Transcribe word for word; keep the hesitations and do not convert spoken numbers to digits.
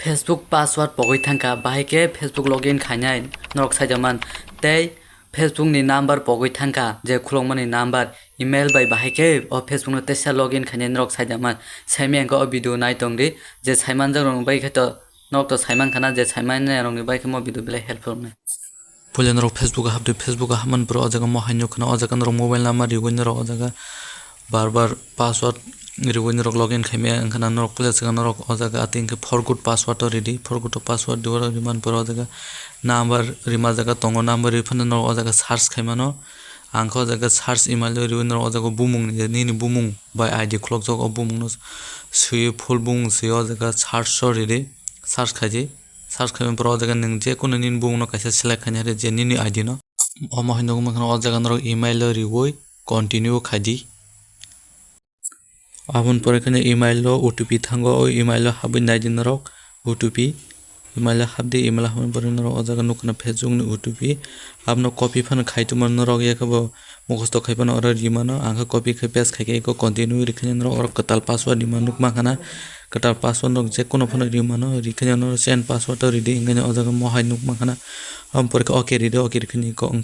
Facebook password pogwi thangkha, bahai khe Facebook login khainai norok saijaman. Tei Facebook ni number pogwi thangkha, je khulokmani number, email bai bahai khe o Facebook no teisa login khainai norok saijaman. Saimaya hwnkhe o video nai tongdi, je saimanjak rokni bai khe to norok to saimankha na, je saimanai rokni bai khe mo video belai helpful wngnai. Puila norok Facebook o hapdi, Facebook o hapmani pore o jaga mo hai nukha na, o jaga norok mobile number riwi norok o jaga bar bar password riwi norok login khaimaya wngkha na, norok puila swkang norok o jaga atwi hwnkhe forgot password o ridi, forgot o password riwi rok rimani pore o jaga number rima jaga tongo, number riphano norok o jaga search khaimano, ang khe o jaga search email o riwi norok o jaga bumung ni, nini bumung bai I D khulokjak o bumung no swiwi full bumung swiwi o jaga search o ridi, search khaidi. Search khaimani pore o jaga nwng je kunu nini bumung no kaisa select khaina hari je nini I D no. Omo hai nukmankha o jaga norok email o riwi continue khaidi. Aboni pore kheno email o O T P thango, o email o habwi naidi norok O T P. Email o habdi, email o habmani pore norok o jaga nukha na Facebook ni O T P. Abono copy phano khai tongmani norok yakhe bo mukhusto khai phano oro rimano, ang khe copy khai paste khai khe eko continue rikhaina norok oro kwtal password rima nukmankha na, kwtal password norok je kono phano rimano rikhaina norok change password o ridi hinkheno o jaga mo hai nukmankha na, aboni pore khe okay ridi, okay rikhaina eko wngkha.